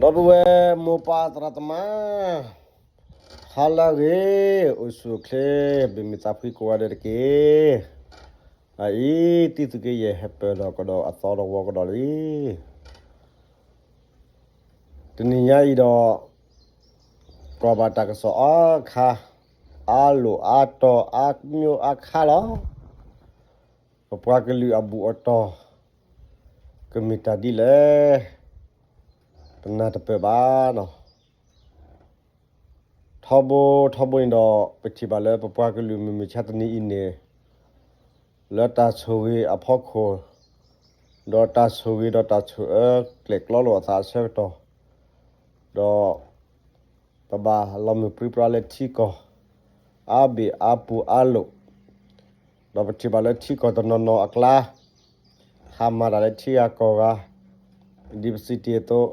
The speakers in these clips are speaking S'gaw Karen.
ဒီပုၢ်ဝဲၢ်မိၢ်ပၢ်သရၣ်သမါ, ဟါလၢအဂ့ၤ, အိၣ်ဆူၣ်အိၣ်ချ့, ဘၣ်မုာ်သးဖှံကိးဂၤဒဲးတက့ၢ်. အအံၤ တံသုးက့ယဲၢ်ဟဲပၢၢ်ဒီးကဒီးအသီတဝီကဒီးလံ. တနံၤညါအံၤဒီး ကွၢ်ဘၣ်တၢ်ကစီၣ်အါခါ, အါလိာ်အါတီၤ အါမံၤအါခါလီၤ. ပပှၤကလုာ်အဘူၣ်အတီၢ် ကမ့ၢ်တၢ်ဒ်လဲၣ်, ပနၢ်တပၢၢ်ဘၣ်နီၤ. ထီဘိထီဘိန့ၣ်ဒီး ပထံၣ်ဘၣ်လၢပပှၤကလုာ်မုၢ်မုၢ်ဆါတနံၤအံၤန့ၣ် လၢတၢ်ဆိၣ်ဂ့ၤအဖီခိၣ်, ဒီးတၢ်ဆိၣ်ဂ့ၤဒီးတၢ်ဆိၣ်အၢကျဲၣ်ကျီလိာ်အသးအဆၢကတီၢ်, ဒီး ပဘၣ်လီၤမုၢ်ပြံပြါလၢထံကီၢ် အါဘ့ၣ်အါပူၤအါလိာ်, ဒီးပထံၣ်ဘၣ်လၢထံကီၢ်တနီၤနီၤအကျါ ဟးမၤတၢ်လၢထံဂၤကီၢ်ဂၤ, ဒ်ပစံးတ့ၢ်အသိး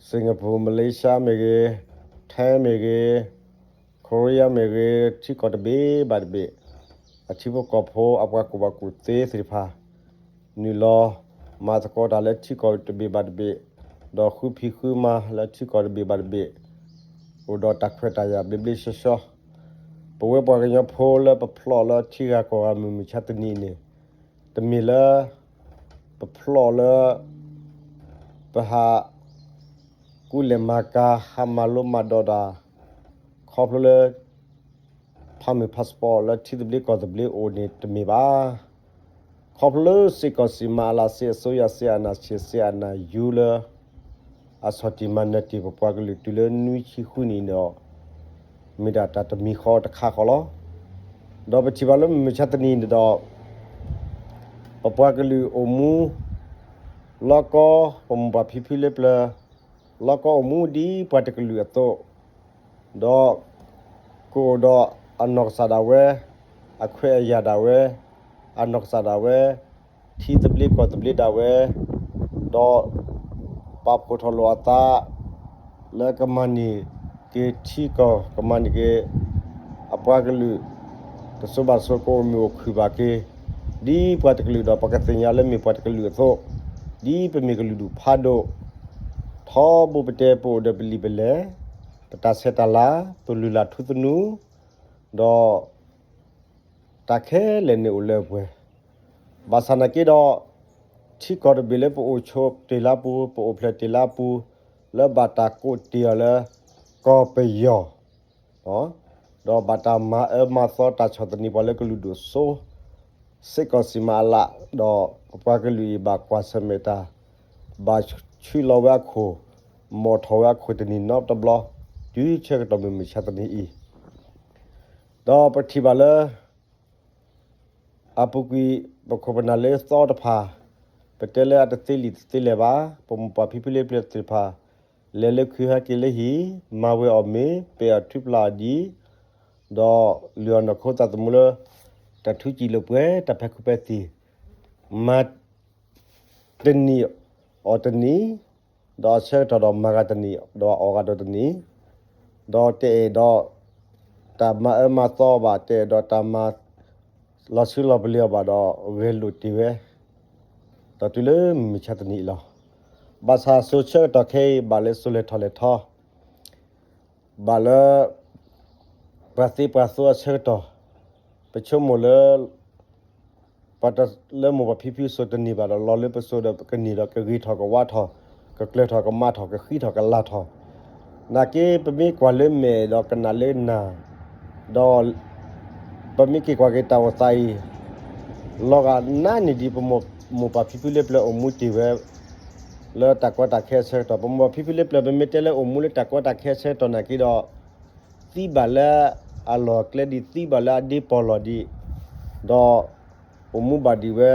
Singapore, Malaysia မ့ၢ်ဂ့ၤ, Thai မ့ၢ်ဂ့ၤ, Korea မ့ၢ်ဂ့ၤ, ထံကီၢ်တဘ့ၣ်ဘၣ်တဘ့ၣ် အထံဖိကီၢ်ဖိအပှၤကူၣ်ဘၣ်ကူၣ်သ့သ့ၣ်တဖၣ် နုာ်လီၤမၤသကိးတၢ်လၢထံကီၢ်တဘ့ၣ်ဘၣ်တဘ့ၣ်, ဒီးဃုဖံးဃုမၤလၢထံကီၢ်တဘ့ၣ်ဘၣ်တဘ့ၣ်, အိၣ်ဒီးတၢ်ခွဲးတၢ်ယာ်ဘျ့ဘျ့ဆှီဆှီ. ပဝဲပှၤကညီဖိလၢပဖျီၣ်လၢထံဂၤကီၢ်ဂၤမုၢ်မုၢ်ဆါတနံၤအံၤန့ၣ် တမ့ၢ်လၢ ပဖျီၣ်လၢ ပဟး ကူလဲၢ်မၤကၤ ဟးမၤလိမၤဒိးတၢ် ခီဖျိလၢ ဖးမုၢ် passport လၢထံသဘျ့ကီၢ်သဘျ့အိၣ်န့ၣ်တမ့ၢ်ဘၣ်. ခီဖျိလၢစ့ၢ်ကီးစံးမၤအလး စစ်အစိုးရ စစ်အာဏာရှင် စစ်အာဏာယူလၢ အဆီၣ်တံၢ်မၤနၢၤတံၢ်ပပှၤကလုာ်တုၤလၢနွံဆံဃုနံၣ်ဒီး မ့ၢ်ဒၣ်တၢ်တမံၤဃီတခါဃီလီၤ. ဒီးပထံၣ်ဘၣ်လၢမုၢ်မဆါတနံၤန့ၣ်ဒီး ပပှၤကလုာ်အိၣ်မူ လီၢ်ကီ ပမိၢ်ပၢ်ဖံဖုလၢပျၢၤ လီၢ်ကီအိၣ်မူဒ်ပှၤတကလုာ်အသိး ဒီး ကအိၣ်ဒီးအနီၢ်ကစၢ်ဒၣ်ဝဲ အခွဲးအယာ်ဒၣ်ဝဲ အနီၢ်ကစၢ်ဒၣ်ဝဲ ထံသဘျ့ကီၢ်သဘျ့ဒၣ်ဝဲ ဒီး ပာ်ဖှိၣ်ထီၣ်လိာ်အသး လၢကမၤန့ၢ်က့ၤထံကီၢ် ကမၤန့ၢ်က့ၤ အပှၤကလုာ် တစိၤဘၣ်တစိၤကအိၣ်မုာ်အိၣ်ခုၣ်ဘၣ်က့ၤ ဒ်ပှၤတကလုာ်ဒီးပကသ့ၣ်ညါလၢမ့ၢ်ပှၤတကလုာ်အသိး ဒ်ပမ့ၢ်ကလုာ်ဒူၣ်ဖးဒိၣ် ထီဘိပတဲပအိၣ်ဒီးပလံာ်ပလဲၢ် ပတၢ်ဆဲးတၢ်လၤ ပလုၢ်လၢ်ထူသနူ ဒီး တၢ်ခဲလၢာ်န့ၣ်အိၣ်လၢအပှဲၤ ဘၣ်ဆၣ်နာ်က့ဒီး ထံကီၢ်တဘ့ၣ်လၢပအိၣ်ဆိးတ့ၢ်လၢအပူၤ ပအိၣ်ဖျဲၣ်တ့ၢ်လၢအပူၤ လၢဘၣ်တၢ်ကိးတ့ၢ်အီၤလၢ ကီၢ်ပယီၤ ဒီးဘၣ်တၢ်မၤအၢမၤသီတၢ်ဆီၣ်သနံးပှၤလၢကလုာ်ဒိၣ်စိ စ့ၢ်ကီးစံးမၤအလး ဒီးပပှၤကလုာ်အံၤဘၣ်ကွၢ်ဆၢၣ်မဲာ်တၢ် ဘၣ်ဆူၣ်လီၤဝဲအခိၣ် မိၣ်ထီၣ်ဝဲအခိၣ်တနံၤနီတဘျီ တုၤဆၢကတီၢ်မုၢ်မဆါတနံၤအံၤ ဒီးပထံၣ်ဘၣ်လၢ အပူၤကွံာ် ပခိၣ်ပနၢ်လၢသီတဖၣ် ပတဲလၢအတသ့လံာ်တသ့လဲၢ်ဘၣ် ပမိၢ်ပၢ်ဖံဖုလၢပျၢၤသ့ၣ်တဖၣ် လဲၤလၢခုဟဲက့ၤလၢဟံၣ် မၤဝဲအီၣ်မ့ၤ ပဲာ်အီၣ်ထွံၣ်ပျၢ်အီၣ်ဒံး ဒီးလုၢ်အီၣ်နီၢ်ခိသးသမူလၢ တၢ်ထူစံာ်လိာ်ပှဲၤ တၢ်ဖဲခုပှဲၤသံၣ် မၤတနံၤအီၣ်တနံၤ ဒီးအဆၢကတီၢ်ဒီးမၤဂၤတနံၤ ဒီးအီၣ်ဂၤဒီးတနံၤ ဒီးတအဲၣ်ဒိး တၢ်မၤအၢမၤသီဘၣ် တအဲၣ်ဒိးတၢ်မၤ လီၤဆူလီၤပလ့ၤအီၤဘၣ်ဒီး ဂဲၤလိာ်တ့ၢ်ဝဲ ဒီးတုၤလၢမုၢ်မဆါတနံၤအံၤလီၤ. ဘၣ်ဆၣ်စိၤဆၢကတီၢ်ခဲအံၤ ဘၣ်လၢစိၤလဲၤထီၣ်လဲၤထီ ဘၣ်လၢ ပှၤသ့ပှၤသိအဆၢကတီၢ် ပဆိကမိၣ်လၢ ပှၤတလၢမိၢ်ပှၢ်ဖံဖုစိၤတန့ၢ်ဘၣ်ဒီး လီၤလၢပစိၤဒီးကန့ၢ်ဒီးကဂ့ၤထီၣ်ကဝါထီၣ် ကကျၢၤထီၣ်ကမါထီၣ် ကဃံထီၣ်ကလၤထီၣ် နာ်က့ပမ့ၢ်ကွၢ်လၢမဲာ်ဒီးကနၣ်လၢနၢ် ဒီး ပမ့ၢ်က့ၤကွၢ်က့ၤတၢ်အိၣ်သးအံၤ လီၤဂာ်နါန့ၢ်ဒံးပမိၢ်ပၢ်ဖံဖုလၢပျၢၤအိၣ်မူတ့ၢ်ဝဲ လၢတၢ်ကီတၢ်ခဲအဆၢကတီၢ် ပမိၢ်ပၢ်ဖံဖုလၢပျၢၤ ပမ့ၢ်တဲလၢအိၣ်မူလၢတၢ်ကီတၢ်ခဲအဆၢကတီၢ်နာ်က့ဒီး သံဘၣ်လၢအလီၢ်အကျဲဒံး သံဘၣ်လၢအဒ့ပီၢ်လီၢ်ဒံး ဒီး အိၣ်မူဘၣ်ဒံးဝဲ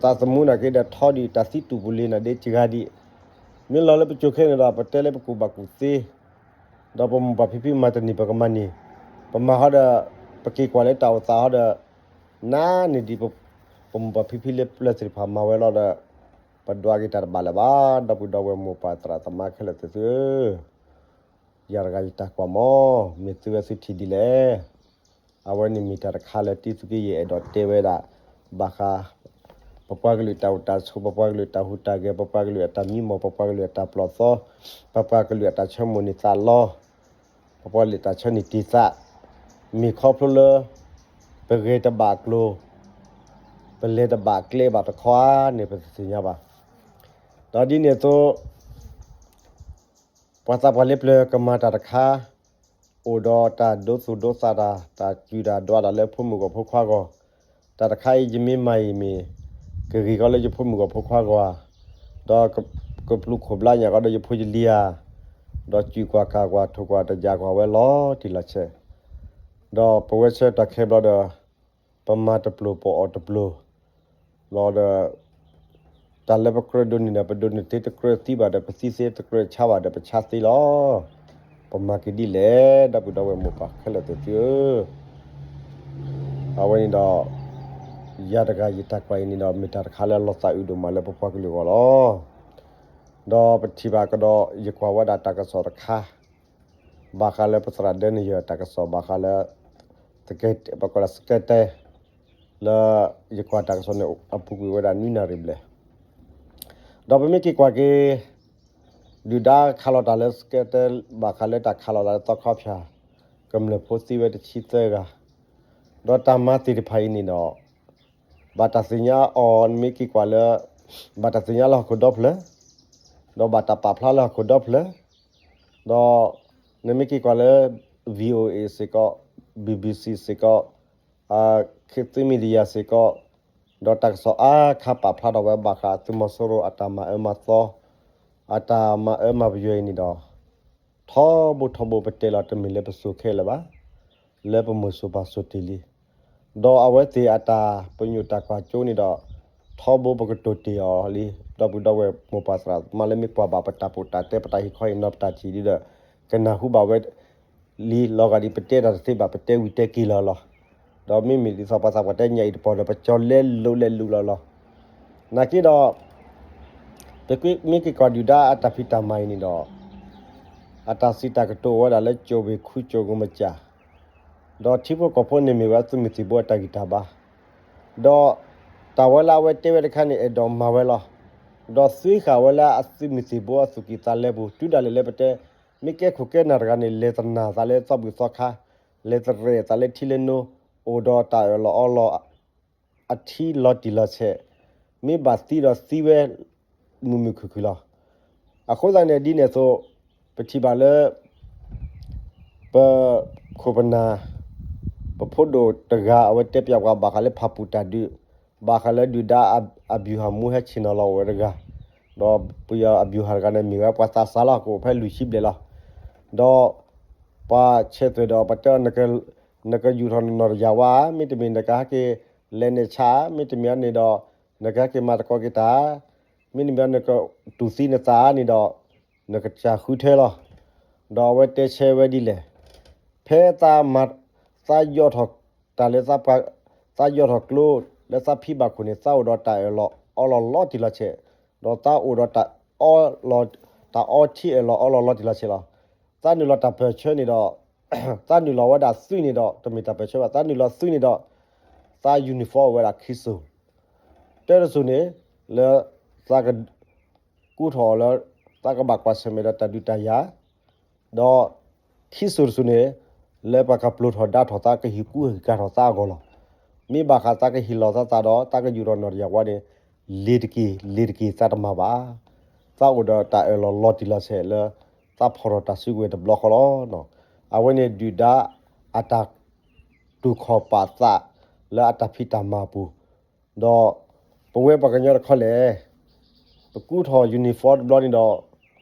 သးသမူနာ်က့ဒီးထီဒံး တၢ်သံတူၢ်ပူၤလံနၤဒ့စှၤဒံး မ့ၢ်လီၤလၢပစိၤခဲန့ၣ်ဒီး ပတဲလၢပကူၣ်ဘၣ်ကူၣ်သ့ ဒီးပမိၢ်ပၢ်ဖံဖုမၤတန့ၢ်ပကမၤန့ၢ် ပမၤဟီဒီး ပက့ၤကွၢ်လၢတၢ်အိၣ်သးဟီဒီး နါန့ၢ်ဒံး ပမိၢ်ပၢ်ဖံဖုလၢပျၢၤသ့ၣ်တဖၣ်မၤဝဲလီၤဒီး ပဒွးက့ၤတၢ်တဘၣ်လၢၤဘၣ် ဒီပုၢ်ဒီဝဲၢ်မိၢ်ပၢ်သရၣ်သမါခဲလၢာ်သ့ၣ်သုဧၢ ယၤတဂၤယတၢ်ကွၢ်မီၤ မ့ၢ်သုဝဲသုထံၣ်ဒ်လဲၣ်. အဝဲန့ၣ်မ့ၢ်တၢ်တခါလၢတံသုးက့ယဲၢ်အဲၣ်ဒိးတဲဝဲဒၣ် ဘၣ်ဃး ပပှၤကလုာ်တၢ်အိၣ်တၢ်ဆိး, ပပှၤကလုာ်တၢ်ဟူးတၢ်ဂဲၤ, ပပှၤကလုာ်အတၢ်မံမီၢ်, ပပှၤကလုာ်အတၢ်ပျီၢ်သီ, ပပှၤကလုာ်အတၢ်ဆၢမိၣ်န့ၢ်သးလီ, ပပှၤကလုာ်တၢ်ဆၢန့ၢ်တ့ၢ်သး, မ့ၢ်ခီဖျိလၢ ပဂဲၤတဘၣ်အကျိၤ, ပလဲၤတဘၣ်အကျဲဘၣ်တခီဧါန့ၣ် ပတသ့ၣ်ညါဘၣ်. ဒီးဒ်န့ၣ်အသိး ပှၤသးပှၢ်လၢပျၢၤကမၤတၢ်တခါ, အိၣ်ဒီးတၢ်ဒိသူၣ်ဒိသးတၢ်, တၢ်စူၢ်တၢ်ဒွးတၢ်လၢဖိမုၣ်ဂီၢ်ဖိခွါဂီၢ်, တၢ်တခါအံၤယမ့ၢ်မၤအံၤမ့ၢ် ကဂ့ၤကီလၢယဖိမုၣ်ဂီၢ်ဖိခွါဂီၢ်ဧါ, ဒီးကပျူခိၣ်ဘျါညၣ်ကီဒီးယဖိယလံၤဧါ, ဒီးစူၢ်ကွၢ်ကၢ်ကွၢ်ထိၣ်ကွၢ်တၢ်ယၢ်ကွၢ်ဝဲလီၤတံၢ်လီၤဆဲး, ဒီးပဝဲဆၢတၢ်ခဲဘျီဒီး ပမၤတပျိၢ်ပအီၣ်တပျိၢ်, ဘျီဒီး တၢ်လၢပကြၢးဒိးန့ၢ်ဒီး ပဒိးန့ၢ်သ့တကြၢးသံဘၣ်ဒီး ပသံသ့တကြၢးဆါဘၣ်ဒီး ပဆါသ့လီၤ. ပမၤက့ၤဒ်လဲၣ် ဒီပုၢ်ဒီဝဲၢ်မိၢ်ပၢ်ခဲလၢာ်သ့ၣ်သုဧၢ, အဝဲန့ၣ်ဒီး ယၤတဂၤယတၢ်ကွၢ်အံၤန့ၣ်ဒီး မ့ၢ်တၢ်တခါလၢအလီၤသးအုးဒိၣ်မးလၢပပှၤကလုာ်အဂီၢ်လီၤ. ဒီးပထံၣ်ဘၣ်ကဒီး ယကွၢ်ဝဲဒၣ်တၢ်ကစီၣ်တခါ ဘၣ်ဃးလၢပသရၣ်ဒၢနယၢၢ်တၢ်ကစီၣ် ဘၣ်ဃးလၢ ပကိးလၢစကဲတဲ လၢယကွၢ်တၢ်ကစီၣ်န့ၣ် အပူၤကွံာ်ဝဲဒၣ်နွံနၣ်ရံၣ်ဘျဲၣ်, ဒီးပမ့ၢ်က့ၤကွၢ်က့ၤ ဒုၣ်ဒါခးလီၤတၢ်လၢစကဲတဲ ဘၣ်ဃးလၢတၢ်ခးလီၤတၢ်လၢသီခါဖၠၣ် ကမျၢၢ်ဖိသံဝဲတဆံသၢဂၤ, ဒီးတၢ်မၤသ့ၣ်တဖၣ်အံၤန့ၣ်ဒီး ဘၣ်တၢ်သ့ၣ်ညါအီၤ နမ့ၢ်က့ၤကွၢ်လၢ ဘၣ်တၢ်သ့ၣ်ညါလၢဟီၣ်ခိၣ်ဒီဖျၢၣ်, ဒီးဘၣ်တၢ်ပာ်ဖျါလၢဟီၣ်ခိၣ်ဒီဖျၢၣ်, ဒီးနမ့ၢ်က့ၤကွၢ်လၢ VOA စ့ၢ်ကီး BBC စ့ၢ်ကီး ခေတ်သစ် Media စ့ၢ်ကီး, ဒီးတၢ်ကစီၣ်အါခါပာ်ဖျါထီၣ်ဝဲဘၣ်ဃးသုးမီၤစိရိၤအတၢ်မၤအၢမၤသီ, အတၢ်မၤအၢမၤပယီၤအံၤန့ၣ်ဒီး ထီဘိထီဘိပတဲလီၤ တမ့ၢ်လၢပစိာ်ခဲလၢာ်ဘၣ်, လၢပမိၢ်စိၤပၢ်စိၤတ့ၢ်လံ, ဒီးအဝဲသ့ၣ်အတၢ်ပညိၣ်တၢ်ကွၢ်စိန့ၣ်ဒီး ထီဘိပကတိၤတ့ၢ်အီၤလံ, ဒီပုၢ်ဒီဝဲၢ်မိၢ်ပၢ်သရၣ်သမါလၢမ့ၢ်ကွၢ်ဘၣ်ပတၢ်ပီးတၢ်တဲ ပတၢ်ဟ့ၣ်ခီဟ့ၣ်နီၤ ပတၢ်ထံၣ်ဒ်ဒီး ကနၢ်ဟူဘၣ်ဝဲ လံ လီၤဂာ်ဒ်ပတဲတၢ်တသ့ဘၣ် ပတဲဝံၤတဲက့ၤလီၤလီၤ. ဒီးမ့မ့ၢ်ဒ်သိးပှၤသးပှၢ်တဲညါအံၤတပီၢ်ဒီး ပကၠီၤလဲလိာ်လဲလိာ်လီၤလီၤ. နာ်က့ဒီး ပမ့ၢ်က့ၤကွၢ်ဒုၣ်ဒါအတၢ်ဖံးတၢ်မၤအံၤန့ၣ်ဒီး အတၢ်စံးတၢ်ကတိၤအိၣ်ဝဲဒၣ်လၢ ကၠိၣ်ဝ့ၢ်ခူ ကၠိၣ်ကမၠၣ်, ဒီးထံဖိကီၢ်ဖိန့ၣ်မ့ၢ်ဝဲသုးမုၢ်သံၣ်ဘိအတၢ်ဂံၢ်တၢ်ဘါ, ဒီးတၢ်ဝဲလၢအဝဲတဲဝဲတခါန့ၣ် အဲၣ်ဒိးမၤဝဲလီၤ. ဒီးသွံဃာ်ဝဲလၢအသုးမုၢ်သံၣ်ဘိအသူၣ်ကံၢ်သးလဲပူၤ တုၤဒၣ်လဲာ်လၢပတဲ မ့ၢ်ကဲခိၣ်ကဲနၢ်တဂၤန့ၣ် လဲၤသနာ်သးလၢသီဘူၣ်သီခါ, လဲၤသရဲးသးလၢထံလၢနိ, အိၣ်ဒီးတၢ်အၢၣ်လီၤအီလီၤ အထံလီၤတံၢ်လီၤဆဲး, မ့ၢ်ဘၣ်သံဒီးသံဝဲ မုာ်မုာ်ခုၣ်ခုၣ်လီၤ. အဃိသတးန့ၣ် ဒ်န့ၣ်အသိး ပထံၣ်ဘၣ်လၢ ပခိၣ်ပနၢ် ပဖိဒိၣ်တဂၤ အဝဲတဲပၠးပှၤဘၣ်ဃးလၢဖၣ်ပူၣ်တၢ်ဒုး, ဘၣ်ဃးလၢဒုၣ်ဒါအ ဗျူဟာမှူး ဟဲဆ့ၣ်နီၤလီၤအိၣ်ဝဲတဂၤ, ဒီးပယီၤအ ဗျူဟာ တဂၤန့ၣ် မ့ၢ်ဝဲပှၤသးစၢ်လီၤ ကအိၣ်ဖဲလွံၢ်ဆံဘျဲၣ်လီၤ. ဒီးပှၤဆဲးသွဲၣ်ဒီး ပတဲအီၤ နကယူာ်ထီၣ်နနီၢ်တယၢ်ဝါဧါ, မ့တမ့ၢ်နကဟဲက့ၤလဲၤနဲၣ်ဆါဧါ, မ့တမ့ၢ်န့ၣ်ဒီး နကဟဲက့ၤမၤသကိးက့ၤတၢ်ဧါ, မ့တမ့ၢ်နကတူၢ်သံနသးဧါန့ၣ်ဒီး နကစၢ်ဃုထၢလီၤ. ဒီးအဝဲတဲဆၢဝဲဒ်လဲၣ်, ဖဲသးမၤ သးယီၢ်ထီၣ်တၢ်လၢ သးယီၢ်ထီၣ်ကျိလၢသးဖံးဘၣ်ခိၣ်န့ၣ် သးအိၣ်ဒီးတၢ်အၢၣ်လီၤအီလီၤလီၤတံၢ်လီၤဆဲး, ဒီးသးအိၣ်ဒီးတၢ်အီလီၤ တၢ်အီထံအၢၣ်လီၤအီလီၤလီၤတံၢ်လီၤဆဲးလီၤ. သးနုာ်လီၤတၢ်ပၢၢ်ဆၢန့ၣ်ဒီး သးနုာ်လီၤဝဲဒၣ်သုးန့ၣ်ဒီး တမ့ၢ်တၢ်ပၢၢ်ဆၢဘၣ်, သးနုာ်လီၤသုးန့ၣ်ဒီး သး uniform အိၣ်ဝဲဒၣ်ခံစိၤ, တၢတစိၤန့ၣ် လၢသးက ကူထီၣ်အီၤလၢ သးကဘၣ်ကွၢ်ဆၢၣ်မဲာ်ဒီးတၢ်ဒုးတၢ်ယၤ, ဒီးခံစိၤတစိၤန့ၣ် လၢပှၤကပျိၤထီၣ်ဒါထီၣ်သး ကဟ့ၣ်ကူဟ့ၣ်ကၤထီၣ်သးအဂီၢ်လီၤ. မ့ၢ်ဘၣ်ဃးသးကဟ့ၣ်လီၤသးသးဒီး သးကယူာ်ထီၣ်နီၢ်တယၢ်ဝါန့ၣ် လ့ၤတက့ၢ် လ့ၤတက့ၢ် သးတမၤဘၣ်. သးအိၣ်ဒီးတၢ်အၢၣ်လီၤလီၤတံၢ်လီၤဆဲးလၢ သးဖီၣ်ထီၣ်တၢ်စုကဝဲၤတဘျီဃီလီၤ. အဝဲန့ၣ်ဒုၣ်ဒါအတၢ်တူၢ်ခီၣ်ပာ်သးလၢအတၢ်ဖံးတၢ်မၤအပူၤ, ဒီးပဝဲပှၤကညီတခီလဲၣ် ပကူထီၣ် uniform တဘျီန့ၣ်ဒီး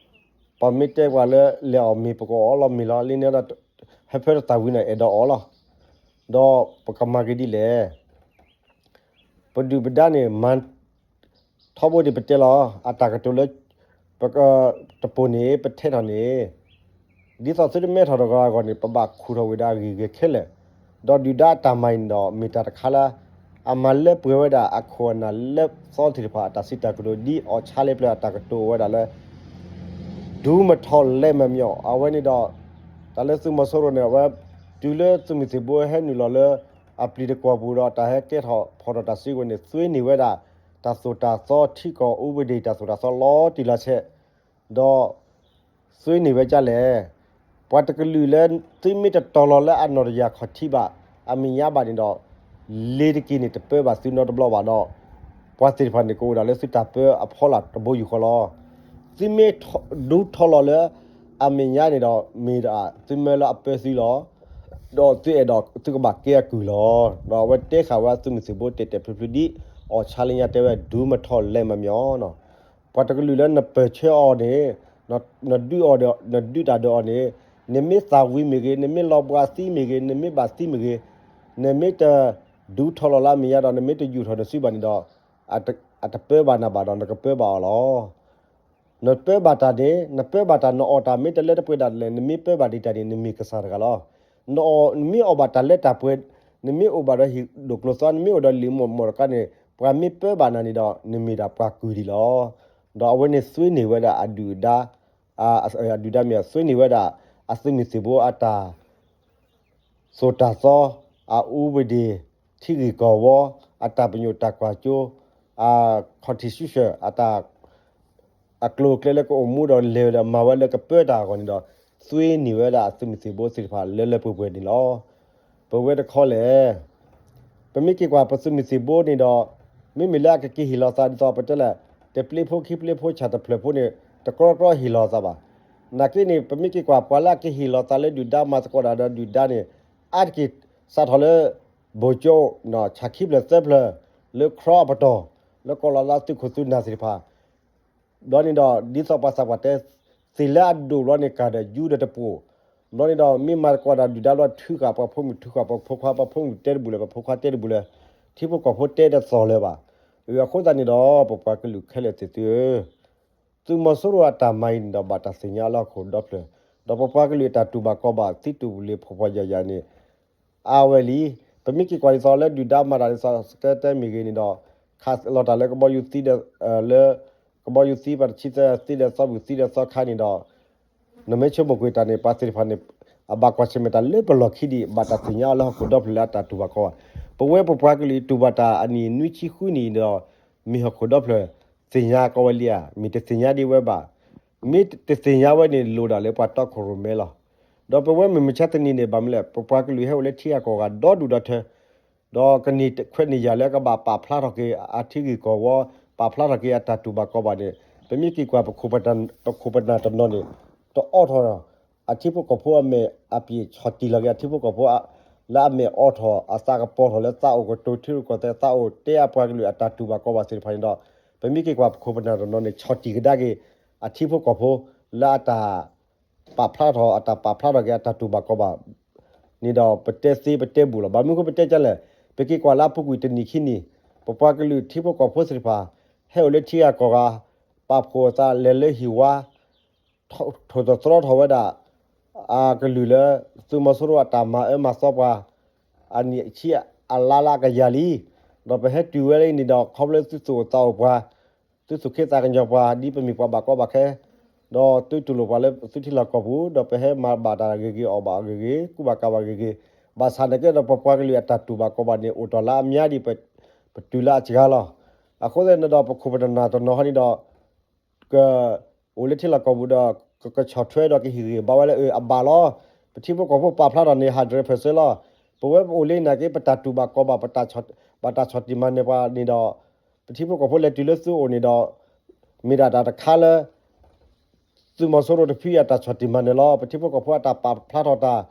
ပမ့ၢ်တဲပှၤလၢလဲၤအီၣ်မ့ၤ ပကအီၣ်လီၤမ့ၤလီၤ. လၢန့ၣ်ဒီး ဟဲဖဲတၢ်သးဝံၤန့ၣ် အဲၣ်ဒိးအီၣ်လီၤ. ဒီးပကမၤက့ၤဒ်လဲၣ်. ပဒုၣ်ပဒါန့ၣ် မၤ ထီဘိန့ၣ်ပတဲလီၤ အတၢ်ကတိၤလၢ ပက တပိၤန့ၣ် ပထဲထီၣ်န့ၣ် ဒ်သိးသုတမဲထီၣ်တဂီၤအဂီၢ်န့ၣ် ပဘၣ်ခူၣ်ထီၣ်ဝဲဒၣ်အဂ့ၢ်ဂဲၤခဲလၢာ်, ဒီးဒုၣ်ဒါအတၢ်မၤအံၤန့ၣ်ဒီး မ့ၢ်တၢ်တခါလၢ အမၤလၢပှဲၤဝဲဒၣ်အခိၣ်အနၢ်လၢသီသ့ၣ်တဖၣ်အတၢ်စံးတၢ်ကတိၤ ဒ်အီၣ်ဆါလ့ပျၢၤအတၢ်ကတိၤဝဲဒၣ်လၢ ဒူမထီၣ်လဲမမျီၣ် အဝဲန့ၣ်ဒီး တၢ်လၢသုးမီၤစိရိၤန့ၣ် အဝဲ တုၤလၢသုးမုၢ်သံၣ်ဘိဟဲနုာ်လီၤလၢ အပျံၤတကွီၢ်ပူၤဒီး တၢ်ဟဲကဲထီၣ်ဖီၣ်ထီၣ်တၢ်စုကဝဲၤန့ၣ် သွ့န့ၢ်ဝဲဒၣ် တၢ်သိၣ်တၢ်သီထံကီၢ် ဥပဒေ တၢ်သိၣ်တၢ်သီလီၤတံၢ်လီၤဆဲး, ဒီး သွ့န့ၢ်ဝဲဒ်လဲၣ်, ပှၤတကလုာ်လၢ သုမ့ၢ်တတီၤလီၤလၢအနီၢ်တယၢ်ခီၣ်ထံးဘၣ် အမဲာ်ညါဘၣ်န့ၣ်ဒီး လ့ၤတက့ၤန့ၣ် တပၢဘၣ်သုနီတဘျီဘၣ်ဒီး ပှၤသ့ၣ်တဖၣ်န့ၣ် ကအိၣ်ဒၣ်လၢသုတၢ်ပၢအဖီလာ်တဘိယူၢ်ဃီလီၤ. သုမ့ၢ်ဒူထီၣ်လီၤလၢ အမဲာ်ညါန့ၣ်ဒီး မ့ၢ်ဒၣ်သုမၢလၢအပၢသုလီၤ. ဒီးသုအဲၣ်ဒိးသုကဘၣ်ကဲအကုၢ်လီၤ. ဒီးအဝဲတဲဃာ်ဝဲအသုးမုၢ်သံၣ်ဘိတဲာ်တဲာ်ဖျုးဖျုးဒ် အီၣ်ဆါလၢညါတဲဝဲ ဒူမထီၣ်လဲၤမၤမ့ၢ်အီၤနီၤ. ပှၤတကလုာ်လၢနပၢၢ်ဆၢအီၤန့ၣ် နဒုးအီၤဒီး နဒုးတၢ်ဒီးအီၤန့ၣ် နမ့ၢ်သၣ်ဝံၤမ့ၢ်ဂ့ၤ, နမ့ၢ်လီၤဘှါသံမ့ၢ်ဂ့ၤ, နမ့ၢ်ဘၣ်သံမ့ၢ်ဂ့ၤ, နမ့ၢ်တဒူထီၣ်လီၤလၢအမဲာ်ညါဒီး နမ့ၢ်တယူာ်ထီၣ်နစုဘၣ်န့ၣ်ဒီး အတပၢဘၣ်နၤဘၣ်ဒီး နကပၢဘၣ်အီၤလီၤ. နပၢဘၣ်တၢ်န့ၣ် နပၢဘၣ်တၢ် နအီၣ်တၢ်မ့ၢ်တလၢတပှဲၤဒၣ်လဲာ် နမ့ၢ်ပၢဘၣ်ဒံးတၢ်န့ၣ် နမ့ၢ်ကစၢ်တဂၤလီၤ. နမ့ၢ်အီၣ်ဘၣ်တၢ်လၢတၢ်ပှဲၤ, နမ့ၢ်အိၣ်ဘၣ်ဒီးဟံၣ်ဒိၣ်ကျိၤသီ နမ့ၢ်အိၣ်ဒီးလံာ်မိၢ်မိၢ်တကါန့ၣ် ပှၤမ့ၢ်ပၢဘၣ်နၤန့ၣ်ဒီး နမ့ၢ်ဒၣ်ပှၤကုၢ်ဒံးလီၤ. ဒီးအဝဲန့ၣ်သွ့န့ၢ်ဝဲဒၣ်အဒုၣ်ဒါ အဒုၣ်ဒါမ့ၢ်အသွ့န့ၢ်ဝဲဒၣ် အသုးမုၢ်သံၣ်ဘိအတၢ် သိၣ်တၢ်သီ, အဥပဒေ, ထံဂ့ၢ်ကီၢ်ဝီ, အတၢ်ပညိၣ်တၢ်ကွၢ်စိ, အ constitution အတၢ် အကျိၤအကျဲလၢကအိၣ်မူဒီးလဲၤဝဲဒီးမၤဝဲလၢကပၢတၢ်အဂီၢ်န့ၣ်ဒီး သွ့န့ၢ်ဝဲဒၣ်အသုးမုၢ်သံၣ်ဘိသ့ၣ်တဖၣ်လၢလၢပှဲၤပှဲၤန့ၣ်လီၤ. ပဝဲတခီလဲၣ် ပမ့ၢ်က့ၤကွၢ်ပသုးမုၢ်သံၣ်ဘိန့ၣ်ဒီး မ့မ့ၢ်လၢအကက့ၤဟ့ၣ်လီၤသးဒ်သိးပတဲလဲၣ် တပျ့ဖိခံပျ့ဖိဆၣ်တဖျၢၣ်ဖိန့ၣ် တကြီကြီဟ့ၣ်လီၤသးဘၣ်. နာ်က့န့ၣ် ပမ့ၢ်က့ၤကွၢ်ပှၤလၢအကဟ့ၣ်လီၤသးလၢဒုၣ်ဒါမၤသကိးတၢ်ဒီးဒုၣ်ဒါန့ၣ် အါတက့ၢ်စးထီၣ်လၢ ဘိၣ်ကၠိ ဆၣ်ခံဖျၢၣ်သၢဖျၢၣ် လၢ ခရီအပတီၢ် လၢကီၢ်လီၤလၢသုးခိၣ်သုးနၢ်သ့ၣ်တဖၣ် ဒီးန့ၣ်ဒီး ဒ်သိးပှၤသးပှၢ်တဲ သ့ၣ်လၢအဒိၣ်ဘျီန့ၣ် ကၢ်ဒီးယူဒီးတပိာ်, ဘျီန့ၣ်ဒီး မ့ၢ်မၤသကိးဒီးဒုၣ်ဒါဘျီ ထုးဃာ်ပှၤဖိမုၣ် ထုးဃာ်ပှၤဖိခွါ ပှၤဖိမုၣ်တဲတဘူၣ်လၢၤ ပှၤဖိခွါတဲတဘူၣ်လၢၤ ထံဖိကီၢ်ဖိတဲတသီၣ်လၢၤဘၣ်. အဃိသတးန့ၣ်ဒီး ပပှၤကလုာ်ခဲလၢာ်သ့ၣ်သုဧၢ, သုးမီၤစိရိၤအတၢ်မၤအံၤန့ၣ်ဒီး ဘၣ်တၢ်သ့ၣ်ညါလၢဟီၣ်ခိၣ်ဒီဖျၢၣ်, ဒီးပပှၤကလုာ်အတၢ်တူၢ်ဘၣ်ကီဘၣ် သံတူၢ်ပူၤလ့ၤဖှီၣ်ဖှီၣ်ယာ်ယာ်န့ၣ် အါဝဲလံ. ပမ့ၢ်က့ၤကွၢ်ဒ်သိးလၢဒုၣ်ဒါမၤတၢ်ဒ်သိး စကဲတဲမ့ၢ်ဂ့ၤန့ၣ်ဒီး ခးလီၤတၢ်လၢကဘီယူၤသံဒီး လၢ ကဘီယူၤသံ ပှၤတဆံသၢသံဒီးသီဘူၣ်သံဒီးသီခါန့ၣ်ဒီး နမ့ၢ်ဆိကမိၣ်ကွံာ်တၢ်န့ၣ် ပှၤသ့ၣ်တဖၣ်န့ၣ် အဘၣ်ကွၢ်ဆၢၣ်မဲာ်တၢ်လၢပလီၢ်ခံဒံး ဘၣ်တၢ်သ့ၣ်ညါအီၤလၢဟီၣ်ခိၣ်ဒီဖျၢၣ်လၢအတၢ်တူၢ်ဘၣ်ကီဘၣ်. ပဝဲပပှၤကလုာ်တူၢ်ဘၣ်တၢ်အနံၣ်နွံဆံဃုနံၣ်ဒီး မ့ၢ်ဟီၣ်ခိၣ်ဒီဖျၢၣ် သ့ၣ်ညါကီဝဲလံဧါ, မ့ၢ်တသ့ၣ်ညါဒံးဝဲဘၣ်. မ့ၢ်တသ့ၣ်ညါဝဲန့ၣ် လိၣ်ဒၣ်လၢပှၤတီခိၣ်ရိၣ်မဲလီၤ. ဒီးပဝဲမုၢ်မဆါတနံၤန့ၣ် ဘၣ်မနုၤလဲၣ် ပပှၤကလုာ်ဟဲအိၣ်လၢထံဂၤကီၢ်ဂၤဒီဒူၣ်ဒီထၢ ဒီးကန့ၢ်ခွဲးန့ၢ်ယာ်လၢကဘၣ်ပာ်ဖျါထီၣ်က့ၤအထံဂ့ၢ်ကီၢ်ဝီ, ပာ်ဖျါထီၣ်က့ၤအတၢ်တူၢ်ဘၣ်ကီဘၣ်န့ၣ် ပမ့ၢ်က့ၤကွၢ် ပခိၣ်ပနၢ်တနီၤန့ၣ် တအိးထီၣ် အထံဖိကီၢ်ဖိအမဲာ်အပျ့ၤ ဆီၣ်တံၢ်လီၤက့ၤအထံဖိကီၢ်ဖိ လၢအမဲာ်အိးထီၣ် အသးကပီၤထီၣ်လၢသးအိၣ်ကတိၤထံရူၢ်ကီၢ်သဲး သးအိၣ်တဲအပှၤကလုာ်အတၢ်တူၢ်ဘၣ်ကီဘၣ်သ့ၣ်တဖၣ်န့ၣ်ဒီး ပမ့ၢ်က့ၤကွၢ် ပခိၣ်ပနၢ်တနီၤန့ၣ် ဆီၣ်တံၢ်ကဒါက့ၤ အထံဖိကီၢ်ဖိ လၢအတၢ် ပာ်ဖျါထီၣ် အတၢ်ပာ်ဖျါထီၣ်က့ၤအတၢ်တူၢ်ဘၣ်ကီဘၣ် န့ၣ်ဒီး ပတဲသ့ပတဲဘူၣ်လီၤ. ဘၣ်မနုၤဃိပတဲကလဲၣ်, ပက့ၤကွၢ်လၢအပူၤကွံာ်တနံၣ်ခံနံၣ် ပပှၤကလုာ်ထံဖိကီၢ်ဖိသ့ၣ်တဖၣ် ဟဲအိၣ်လၢထံဂၤကီၢ်ဂၤ ပာ်ဖှိၣ်အသးလဲၤလၢဟံၣ်ဝါ ထိၣ်သတြီထီၣ်ဝဲဒၣ် အကလုာ်လၢ သုးမီၤစိရိၤအတၢ်မၤအၢမၤသီပှၤ အနံၣ်ဆံအလါလၢအကယၤလံ. ဒီးပဟဲတုၤဝဲလၢအံၤန့ၣ်ဒီး ခီဖျိသုသူၣ်အိၣ်သးအိၣ်ပှၤ သုသူၣ်ခ့သးကညီၤပှၤ ဒ်ပမ့ၢ်ပှၤဘၣ်ကီဘၣ်ခဲ ဒီးသုတူၢ်လိာ်ပှၤလၢသုထံလီၢ်ကီၢ်ပူၤ ဒီးပဟဲမၤဘၣ်တၢ်ဂ့ၤဂ့ၤ အီၣ်ဘၣ်ဂ့ၤဂ့ၤ ကူဘၣ်ကၤဘၣ်ဂ့ၤဂ့ၤ ဘၣ်ဆၣ်နာ်က့ဒီး ပပှၤကလုာ်အတၢ်တူၢ်ဘၣ်ကီဘၣ်န့ၣ် အိၣ်တ့ၢ်လၢအမါဒံး ပတုၤလၢအစှၤလီၤ. အဃိသတးန့ၣ်ဒီး ပခိၣ်ပနၢ်တနီၤဟီန့ၣ်ဒီး က အိၣ်လၢထံလီၢ်ကီၢ်ပူၤဒီး က ကဆီၣ်ထွဲဒီးကဟ့ၣ်ဂံၢ်ဘါဝဲလၢ အၢ အဘၣ်လီၤ. ပထံဖိကီၢ်ဖိပာ်ဖျါထီၣ်န့ၣ် hundred percent လီၤ. ပဝဲပအိၣ်လၢနာ်က့ ပတၢ်တူၢ်ဘၣ်ကီဘၣ် ဘၣ်တၢ်ဆီၣ်တံၢ်မၤနၢၤပှၤန့ၣ်ဒီး ပထံဖိကီၢ်ဖိလဲၤတုၤလၢသုအိၣ်န့ၣ်ဒီး မ့ၢ်ဒၣ်တၢ်တခါလၢ သုးမီၤစိရိၤတဖုအတၢ်ဆီၣ်တံၢ်မၤနၢၤလီၤ. ပထံဖိကီၢ်ဖိအတၢ်ပာ်ဖျါထီၣ်တၢ်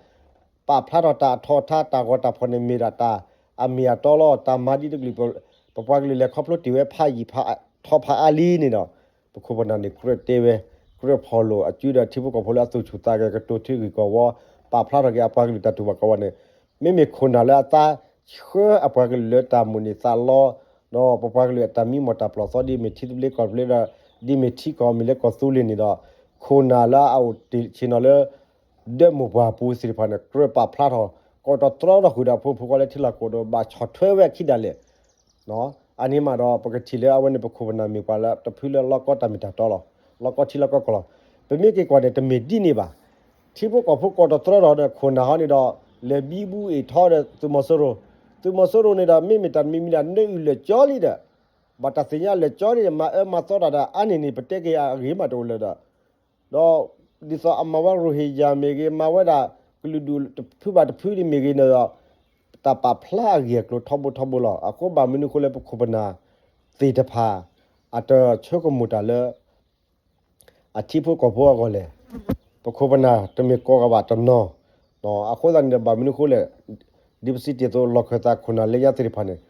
ပာ်ဖျါထီၣ်တၢ်အထီၣ်အထါ တၢ်ဂီၤတၢ်ဖီၣ်န့ၣ် မ့ၢ်ဒၣ်တၢ်အမ့ၢ်အတီလီၤ. တၢ်မၤဒ်တကလုာ် ပပှၤကလုာ်လဲၤခီဖျိတ့ၢ်ဝဲဖးယံာ်ထီဖးအါလံန့ၣ်ဒီး ပခိၣ်ပနၢ်န့ၣ် ကြၢးတဲဝဲ ကြၢးဖီၣ်လိာ်အစုဒီးထံဖိကီၢ်ဖိလၢအသူၣ်ဆူၣ်သးဂဲၤ ကတိၤထံဂ့ၢ်ကီၢ်ဝီ ပာ်ဖျါထီၣ်က့ၤအပှၤကလုာ်တၢ်တူၢ်ဘၣ်ကီဘၣ်န့ၣ် မ့မ့ၢ်ခိၣ်နၢ်လၢအသးဆှၢအပှၤကလုာ်လၢတၢ်မိၣ်န့ၢ်သးလီ ဒီးပပှၤကလုာ်အတၢ်မံမီၢ်တၢ်ပျီၢ်သီ ဒ်မ့ၢ်ထံသဘျ့ကီၢ်သဘျ့ဒီး ဒ်မ့ၢ်ထံကီၢ်မ့ၢ်လၢကီၢ်သူလ့ၤန့ၣ်ဒီး ခိၣ်နၢ်လၢအအိၣ်တ့ၢ်ဆ့ၣ်နီၤလၢ ဒၢမိၢ်ပှၢ်ပူၤသ့ၣ်တဖၣ်န့ၣ် ကြၢးပာ်ဖျါထီၣ် ကိးတီတြီထီၣ်ဃုာ်ဒီးအဖိမုၣ်ဖိခွါလၢထံလီၢ်ကီၢ်ဒီး ဘၣ်ဆီၣ်ထွဲဝဲအခံဒၣ်လဲာ် အန့ၣ်မးဒီး ပကထံၣ်လၢအဝဲန့ၣ် ပခိၣ်ပနၢ်မ့ၢ်ပှၤလၢတဖုလၢလီၢ်ကီတၢ်မ့ၢ်တၢ်တီလီၤ. လီၢ်ကီထံလီၢ်ကီကီၢ်လီၤ. ပမ့ၢ်က့ၤကွၢ်န့ၣ် တမ့ၢ်ဒ်န့ၣ်ဘၣ်. ထံဖိကီၢ်ဖိကိးတီတြီထီၣ်ဒီး ခိၣ်နၢ်ဟီန့ၣ်ဒီး လဲၤဘံဘူအ့ၣ်ထီဒီးသုးမီၤစိရိၤ, သုးမီၤစိရိၤန့ၣ်ဒီး မ့မ့ၢ်တၢ်တမံၤမံၤဒၣ် နၢအုၣ်လၢာ်ကၠီလံဒီး ဘၣ်တၢ်သ့ၣ်ညါလၢာ်ကၠီန့ၣ် မၤအၢမၤသီတၢ်ဒီး အါန့ၢ်န့ၣ် ပတဲက့ၤအဂ့ၤမးတအိၣ်လၢၤဒီး ဒီးဒ်သိးအမၤဝဲရိဟ့ၣ်ယၤမ့ၢ်ဂ့ၤ, မၤဝဲဒၣ် ကလုာ်ဒူၣ်တဖုဘၣ်တဖုန့ၣ်မ့ၢ်ဂ့ၤန့ၣ်ဒီး တၢ်ပာ်ဖျါအဂ့ၢ်အကျိၤထီဘိထီဘိလီၤ. အဃိဘၣ်မနုၤအဃိလၢပခိၣ်ပနၢ်သ့ၣ်တဖၣ် အတဆၢကမိၣ်တၢ်လၢ အထံဖိကီၢ်ဖိအဂီၢ်လဲၣ်. ပခိၣ်ပနၢ်တမ့ၢ်ကိးဂၤဘၣ်တနီၤ, အဃိသတးန့ၣ်ဒီး ဘၣ်မနုၤအဃိလဲၣ်, ဒ်ပစံးတ့ၢ်အသိး လီၢ်ခၢၣ်သးခိၣ်နၢ်လၢညါသ့ၣ်တဖၣ်န့ၣ်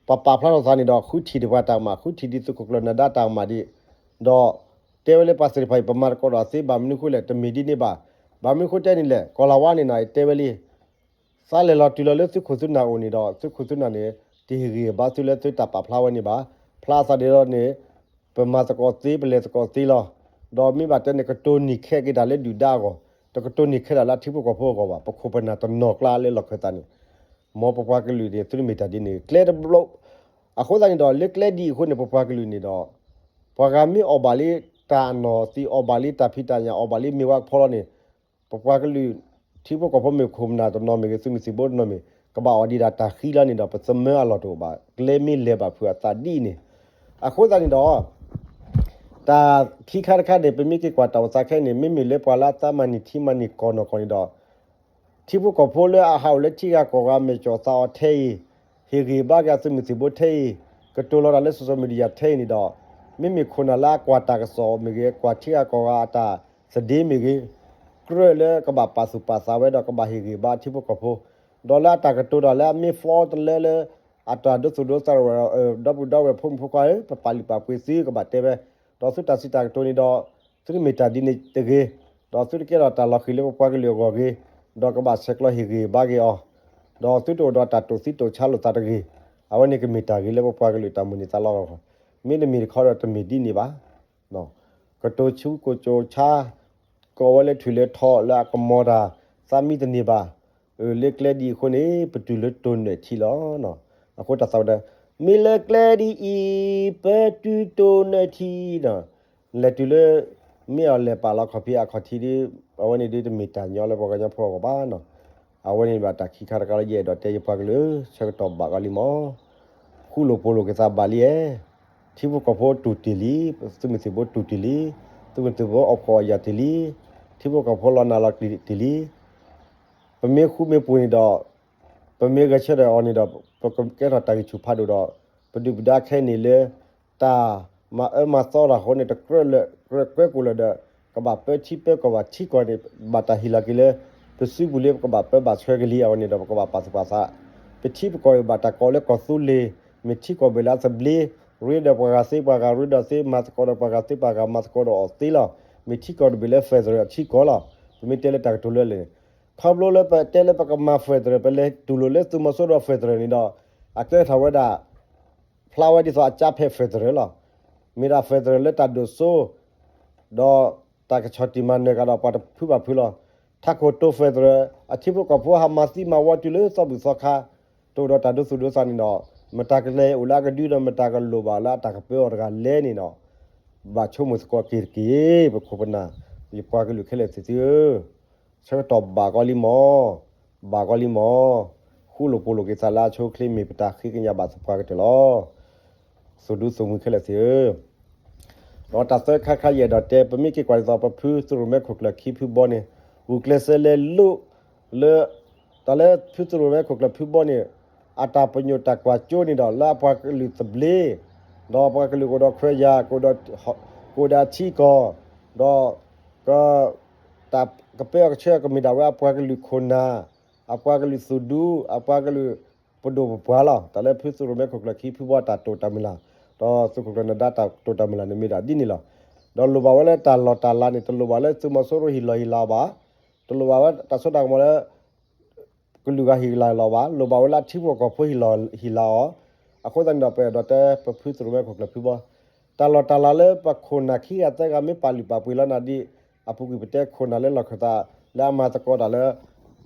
ပပာ်ဖျါထီၣ်သးန့ၣ်ဒီး ဃုထံၣ်ဒံးပှၤတၢ်ကမၣ်, ဃုထံၣ်ဒံးသုးခိၣ်ကျၢၢ်နၢၤဒါတၢ်ကမၣ်ဒံး, ဒီးတဲဝဲလၢပှၤသ့ၣ်တဖၣ်အံၤ ပမၤသကိးဒီးသ့ ဘၣ်မနုၤအဃိလဲၣ်, တမ့ၢ်ဒ်န့ၣ်ဘၣ်. ဘၣ်မနုၤအဃိတဲန့ၣ်လဲၣ်, ကီၢ်လၤဝါန့ၣ်နၤ တဲဝဲလံ သးလဲၤလီၤတုၤလီၤလၢသုးခိၣ်သုးနၢ်အိၣ်န့ၣ်ဒီး သုးခိၣ်သုးနၢ်န့ၣ် တဟ့ၣ်ဂံၢ်ဘါသုလၢသုတၢ်ပာ်ဖျါဝဲန့ၣ်ဘၣ်. ဖျါအသးဒ်သိးန့ၣ် ပမၤသကိးသ့ ပလဲၤသကိးသ့လီၤ. ဒီးမ့ၢ်ဘၣ်တဲန့ၣ် ကတိၤန့ၢ်ခဲက့ၤတၢ်လၢဒုၣ်ဒါအဂီၢ်, တကတိၤန့ၢ်ခဲတၢ်လၢအထံဖိကီၢ်ဖိအဂီၢ်ဘၣ်. ပခိၣ်ပနၢ်တနီၤကျါလၢလီၢ်ခၢၣ်သးန့ၣ် မ်ပပှၤကလုာ်န့ၣ် သုတမ့ၢ်တၢ်ဒ်န့ၣ် ကျဲတဘျီ, အဃိသတးန့ၣ်ဒီး လၢကျဲဒ်အံၤအဃိန့ၣ် ပပှၤကလုာ်န့ၣ်ဒီး ပှၤဂၤမ့ၢ်အီၣ်ဘၣ်လံတၢ်အနီၢ်သံး အီၣ်ဘၣ်လံတၢ်ဖံးတၢ်ညၣ် အီၣ်ဘၣ်လံမ့ၢ်ဝဲကဖီလီၤန့ၣ် ပပှၤကလုာ် ထံဖိကီၢ်ဖိမ့ၢ်ခိၣ်ပနၢ်တနီၤမ့ၢ်ဂ့ၤ သုးမုၢ်သံၣ်ဘိတနီၤမ့ၢ် ကဘၣ်အီၣ်ဒံးဒၣ်တၢ်ဃံလီၤန့ၣ်ဒီး ပသမၢအလီၢ်တအိၣ်ဘၣ်. ကျဲမ့ၢ်လဲၤဘၣ်ဖုးအသးဒ်အံၤန့ၣ် အဃိသတးန့ၣ်ဒီး တၢ်ခံခါတခါန့ၣ် ပမ့ၢ်က့ၤကွၢ်တၢ်အိၣ်သးခဲအံၤန့ၣ် မ့မ့ၢ်လၢပှၤလၢအသးမၤနၢၤထံမၤနၢၤကီၢ်နီၢ်ကီၢ်န့ၣ်ဒီး ထံဖိကီၢ်ဖိလၢအဟးအိၣ်လၢထံဂၤကီၢ်ဂၤ မဲာ်ကၠီၣ်သးအီၤထဲအံၤ, ဟ့ၣ်ဂံၢ်ဘါက့ၤအသုးမုၢ်သံၣ်ဘိထဲအံၤ, ကတိၤလီၤတၢ်လၢ social media ထဲအံၤန့ၣ်ဒီး မ့မ့ၢ်ခိၣ်နၢ်လၢအကွၢ်တၢ်ကစီၣ်မ့ၢ်ဂ့ၤ, ကွၢ်ထံဂၤကီၢ်ဂၤအတၢ်သဒ့မ့ၢ်ဂ့ၤ, ကြၢးလၢကဘၣ်ပာ်သူၣ်ပာ်သးဝဲဒီးကဘၣ်ဟ့ၣ်ဂံၢ်ဘါထံဖိကီၢ်ဖိ, ဒီးလၢအတၢ်ကတိၤတၢ်လၢအမ့ၢ်ဖျီတလၢလၢ အတၢ်ဒိသူၣ်ဒိသးဝဲ, ဒီပုၢ်ဒီဝဲၢ်ဖိမုၣ်ဖိခွါဧၢ, ပပာ်လုၢ်ပာ်ပှ့ၤသုကဘၣ်တဲဝဲ, ဒီးသုတၢ်စံးတၢ်ကတိၤန့ၣ်ဒီး သုတမ့ၢ်တၢ်ဒ်န့ၣ်တဂ့ၤ, ဒီးသုတကဲထီၣ်တၢ်လီၤဃံၤလၢပပှၤကလုာ်အဂီၢ်ဂ့ၤ, ဒီးကဘၣ်ဆဲးကျိးဟ့ၣ်ဂံၢ်ဘါက့ၤအီၤ, ဒီးသုတအိၣ်ဒီးတၢ်တိာ်သံတိာ်ဆါလိာ်သးတဂ့ၤ, အဝဲန့ၣ်ကမ့ၢ်တၢ်ဂ့ၤလၢပပှၤကလုာ်တၢ်မိၣ်န့ၢ်သးလီအဂီၢ်, မ့တမ့ၢ်တခီဒီးတမ့ၢ်ဒ်န့ၣ်ဘၣ်. ကတိၤဆူၣ်ကိၣ်ကၠိဆါ ကိးဝဲလၢထွံၣ်လၢထီလၢအကမီၤတၢ် သးမံတန့ၢ်ဘၣ်. လၢကျဲဒ်အံၤအဃိန့ၣ် ပတုၤလၢတိၢ်နီၣ်ထံလီၤ. အဃိတၢ်သးဝဲဒၣ် မ့ၢ်လၢကျဲဒ်အံၤ ပတုၤတိၢ်နီၣ်ထံဒီး လဲၤတုၤလၢ မ့ၢ်အီၤလဲၤပာ်လီၤခီၣ်ဖံးအခီၣ်ထံးဒီး အဝဲန့ၣ်ဒ်တမ့ၢ်တၢ်ညီလၢပှၤကညီဖိအဂီၢ်ဘၣ်နီၤ. အဝဲန့ၣ်ဘၣ်တၢ်ခံခါတခါလၢယအဲၣ်ဒိးတဲယပှၤကလုာ် ဆၢကတီၢ်ဘၣ်ကီးလံမး ဃူလိာ်ဖိးလိာ်က့ၤသးဘၣ်လံဧါ. ထံဖိကီၢ်ဖိတူၢ်တ့ၢ်လံ, သုးမုၢ်သံၣ်ဘိတူၢ်တ့ၢ်လံ, သုးမုၢ်သံၣ်ဘိအီၣ်ဖှီၣ်အီၣ်ယာ်တ့ၢ်လံ, ထံဖိကီၢ်ဖိလီၤနးလီၤကျံၤတ့ၢ်လံ. ပမ့ၢ်ဃူမ့ၢ်ပှ့ၤန့ၣ်ဒီး ပမ့ၢ်ဂဲၤဆၢထၢၣ်အီၤန့ၣ်ဒီး ပကကဲထီၣ်တၢ်ဂံၢ်ဆူၣ်ဖးဒိၣ်ဒီး ပဒုၣ်ပဒါခဲအံၤန့ၣ်လၢ တၢ်မၤအၢမၤသီတၢ်အဃိန့ၣ် တကြၢးလၢ ကြၢးကွဲကိၣ်လၢၤဒီး ကဘၣ်ပၢထံပၢကီၢ်ဘၣ်ထံကီၢ်န့ၣ် ဘၣ်တၢ်ဟ့ၣ်လီၤက့ၤလၢ ပစုပူၤလၢပကဘၣ်ပၢဘၣ်ဆှၢက့ၤလံ အဝဲန့ၣ်ဒီး ပကဘၣ်ပာ်သူၣ်ပာ်သး ပထံပကီၢ်အံၤဘၣ်တၢ်ကိးလၢကီၢ်သူလ့ၤ, မ့ၢ်ထံကီၢ်ဘ့ၣ်လၢအသဘျ့, ရ့ဒီးပှၤဂၤသ့ပှၤဂၤရ့ဒီးသ့, မၤသကိးဒီးပှၤဂၤသ့ပှၤဂၤမၤသကိးဒီးအီၤသ့လီၤ. မ့ၢ်ထံကီၢ်တဘ့ၣ်လၢ federal အထံကီၢ်လီၤ. ပမ့ၢ်တဲလၢတၢ်ကတိၤလၢလၢ်န့ၣ် ခီဖျိလၢပတဲလၢပကမၤ federal ပလဲၤတူၢ်လိာ်လၢသုးမီၤစိရိၤ federal န့ၣ်ဒီး အကဲထီၣ်ဝဲဒၣ် ဖျါဝဲဒ်သိးအကၠါဖဲ federal လီၤ. မ့ၢ်ဒၣ် federal လၢတၢ်ဒိၣ်စိ ဒီးတၢ်ကဆီၣ်တံၢ်မၤနၢၤကဒီးပှၤတဖုဘၣ်ဖုလီၤ. ထးခိၣ်တိၤ federal အထံဖိကီၢ်ဖိဟးမၤသံမၤဝီတုၤလၢသီဘူၣ်သီခါ တအိၣ်ဒီးတၢ်ဒိသူၣ်ဒိသးန့ၣ်ဒီး မတၤကလဲၤအိၣ်လၢအကဒုဒီး မတၤကလိၣ်ဘၣ်လၢအတၢ်ကပၢအီၤတဂၤလဲၣ်န့ၣ်ဒီး ဘၣ်ဆိကမိၣ်သကိးက့ၤတက့ၢ် ပခိၣ်ပနၢ် ယပှၤကလုာ်ခဲလၢာ်သ့ၣ်သုဧၢ. ဆၢကတီၢ်ဘၣ်ကီးလံမး, ဘၣ်ကီးလံမး, ဃူလိာ်ဖိးလိာ်က့ၤသးလၢအဆိအချ့ မ့ၢ်ပတၢ်ဃ့ကညးဘၣ်သပှၢ်ကတၢၢ်လီၤ. သုးဒူသုးမုၢ်ခဲလၢာ်သ့ၣ်ဧၢ, ဒီးတၢ်သၢခါခါယအဲၣ်ဒိးတဲ ပမ့ၢ်က့ၤကွၢ်ဒ်သိး ပဖုသုးရိၣ်မဲခိၣ်ကျၢၢ်ခံဖုဘီန့ၣ် ဂုာ်ကျဲးစၢးလဲၤလိၣ်လၢ တၢ်လၢဖုသုးရိၣ်မဲခိၣ်ကျၢၢ်ဖုဘီန့ၣ် အတၢ်ပညိၣ်တၢ်ကွၢ်စိန့ၣ်ဒီး လၢအပှၤကလုာ်သဘျ့ ဒီးပှၤကလုာ်ကအိၣ်ဒီးခွဲးယာ် ကအိၣ်ဒီး ကအိၣ်ဒီးအထံအကီၢ် ဒီး က တၢ်ကပၢအီၤကဆှၢကမ့ၢ်ဒၣ်ဝဲအပှၤကလုာ်ခိၣ်နၢ်, အပှၤကလုာ်သူၣ်ဒူ, အပှၤကလုာ်ပဒိၣ်ပပှၢ်လီၤ. တၢ်လၢဖုသုးရိၣ်မဲခိၣ်ကျၢၢ်ခံဖုဘီတၢ်တိာ်တၢ်မုၢ်လၢ်, ဒီးသုးခိၣ်ကျၢၢ်နၢၤဒါတၢ်တိာ်တၢ်မုၢ်လၢ်န့ၣ်မ့ၢ်ဒၣ်ဒ်န့ၣ်လီၤ. ဒီးလိၣ်ဘၣ်ဝဲလၢတၢ်လီၢ်တၢ်လၤန့ၣ် တလိၣ်ဘၣ်လၢသုးမီၤစိရိၤဟ့ၣ်လီၤဟ့ၣ်လၤအီၤဘၣ်, တလိၣ်ဘၣ်ဝဲတၢ်စိတၢ်ကမီၤလၢ ကလုာ်ဂၤဟ့ၣ်လၤလီၤဘၣ်, လိၣ်ဘၣ်ဝဲလၢအထံဖိကီၢ်ဖိဟ့ၣ်လီၤဟ့ၣ်လၤအီၤ. အဃိသတးန့ၣ်ဒီး ပအဲၣ်ဒိးတဲပဖုသုးရိၣ်မဲခိၣ်ကျၢၢ်ဖုဘီ တၢ်လီၢ်တၢ်လၤလၢပခိၣ်နၢ်ခံဂၤသၢဂၤမ့ၢ်ပာ်လုၢ်ပာ်ပှ့ၤလီၤနၤဒ် အပူၤကွံာ်ပတဲခိၣ်နၢ်လၢလီၢ်ခၢၣ်သး လၢအမၤသကိးတၢ်လၢ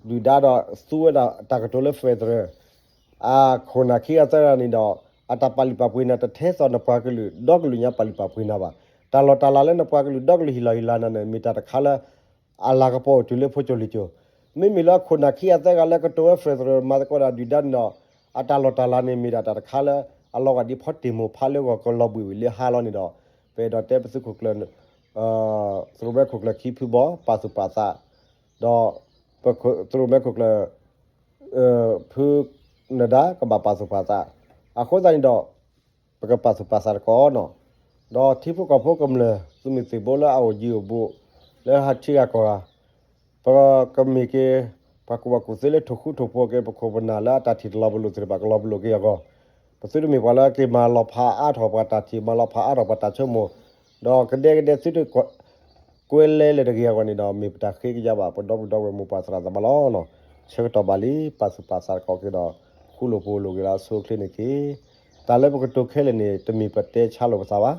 ဒုၣ်ဒါဒီးသူဝဲဒၣ်တၢ်ကတိၤလၢ federal အခိၣ်နၢ်ခံဂၤသၢဂၤန့ၣ်ဒီး အတၢ်ပာ်လုၢ်ပာ်ပှ့ၤနၤတထဲသိးနပှၤကလုာ်ဒီကလုာ်ညါပာ်လုၢ်ပာ်ပှ့ၤနၤဘၣ်. တၢ်လီၢ်တၢ်လၤလၢနပှၤကလုာ်ဒီကလုာ်ဟ့ၣ်လီၤဟ့ၣ်လၤနၤန့ၣ် မ့ၢ်တၢ်တခါလၢ အလၤကပီၤအိၣ်တုၤလၢဖိကၠိလံၤကၠိ, မ့မ့ၢ်လၢအခိၣ်နၢ်ခံဂၤသၢဂၤလၢကတိၤဝဲ federal မၤသကိးဒီးဒုၣ်ဒါန့ၣ်ဒီး အတၢ်လီၢ်တၢ်လၤန့ၣ်မ့ၢ်ဒၣ်တၢ်တခါလၢ အလီၤဂာ်ဒ်ဖီတ့ၢ်မိၢ်ဖးလၢဂီၤကလီၤဘှံးဝံၤလၢဟါလီၤန့ၣ်ဒီး ပအဲၣ်ဒိးတဲပသုးခိၣ်ကျၢၢ် သရၣ်မဲခိၣ်ကျၢၢ်ခံဖုဘီ ပာ်သူၣ်ပာ်သး ဒီး သရၣ်မဲခိၣ်ကျၢၢ် ဖု နဒါ ကဘၣ်ပာ်သူၣ်ပာ်သး အဃိသတးန့ၣ်ဒီး ပကပာ်သူၣ်ပာ်သးတက့ၢ်နီၤ. ဒီးထံဖိကီၢ်ဖိကမျၢၢ် သုးမုၢ်သံၣ်ဘိလၢအအိၣ်ယံၤအိၣ်ဘူး လၢဟးထံဂၤကီၢ်ဂၤ ပကမ့ၢ်က့ၤ ပှၤကူၣ်ဘၣ်ကူၣ်သ့လၢထိၣ်ဃူထိၣ်ဖိးက့ၤ ပခိၣ်ပနၢ်လၢအတၢ်ထံၣ်တလီၤပလိာ်သ့ၣ်တဖၣ် ကလီၤပလိာ်က့ၤအဂီၢ် ပသုတမ့ၢ်ပှၤလၢက့ၤမၤလီၤဖးအါထီၣ်ပှၤတၢ်ထံၣ် မၤလီၤဖးအါထီၣ်ပှၤတၢ်ဆိကမိၣ် ဒီးကဒဲကဒဲသုတ ကွဲလဲလၢတဂ့ၤအဂီၢ်န့ၣ်ဒီး မ့ၢ်ပတၢ်ဃ့ကညးဘၣ် ပဒီပုၢ်ဒီဝဲၢ်မိၢ်ပၢ်သရၣ်သမါလီၤ. ဆၢကတီၢ်ဘၣ်လံ ပာ်သူၣ်ပာ်သးတက့ၢ်က့ၤဒီး ဃူလိာ်ဖိးလိာ်က့ၤလၢအဆိအချ့န့ၣ်တက့ၢ်. တၢ်လၢပကတိၤခဲလၢာ်န့ၣ် တမ့ၢ်ပတဲဆါလိာ်ပသးဘၣ်.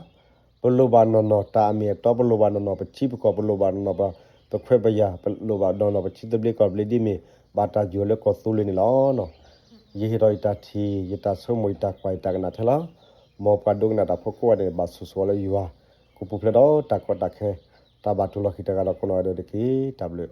ပလိၣ်ဘၣ်နီၢ်နီၢ် တၢ်အမ့ၢ်အတီ ပလိၣ်ဘၣ်နီၢ်နီၢ် ပထံပကီၢ် ပလိၣ်ဘၣ်နီၢ်နီၢ် ပခွဲးပယာ် ပလိၣ်ဘၣ်နီၢ်နီၢ် ပထံသဘျ့ကီၢ်သဘျ့ ဒ်မ့ၢ်ဘၣ်တၢ်ယိၢ်လၢကီၢ်သူလ့ၤန့ၣ်လီၤ. ယဟ့ၣ်ထီၣ်ယတၢ်ထံၣ် ယတၢ်ဆိကမိၣ် ယတၢ်ကွၢ် ယတၢ်ကနၣ်ထဲလီၤ. မ်ပှၤဒိကနၣ်တၢ်ဖိကိးဂၤန့ၣ် ဘၣ်ဆိၣ်ဂ့ၤလၢယွၤ ကပူၤဖျဲးဒီးတၢ်ကီတၢ်ခဲ တၢ်ဘၣ်တူၢ်လိာ်ခံတဂၤဒီးကိးနီၢ်ဂၤဒဲးတက့ၢ်. တၢ်ဘျုး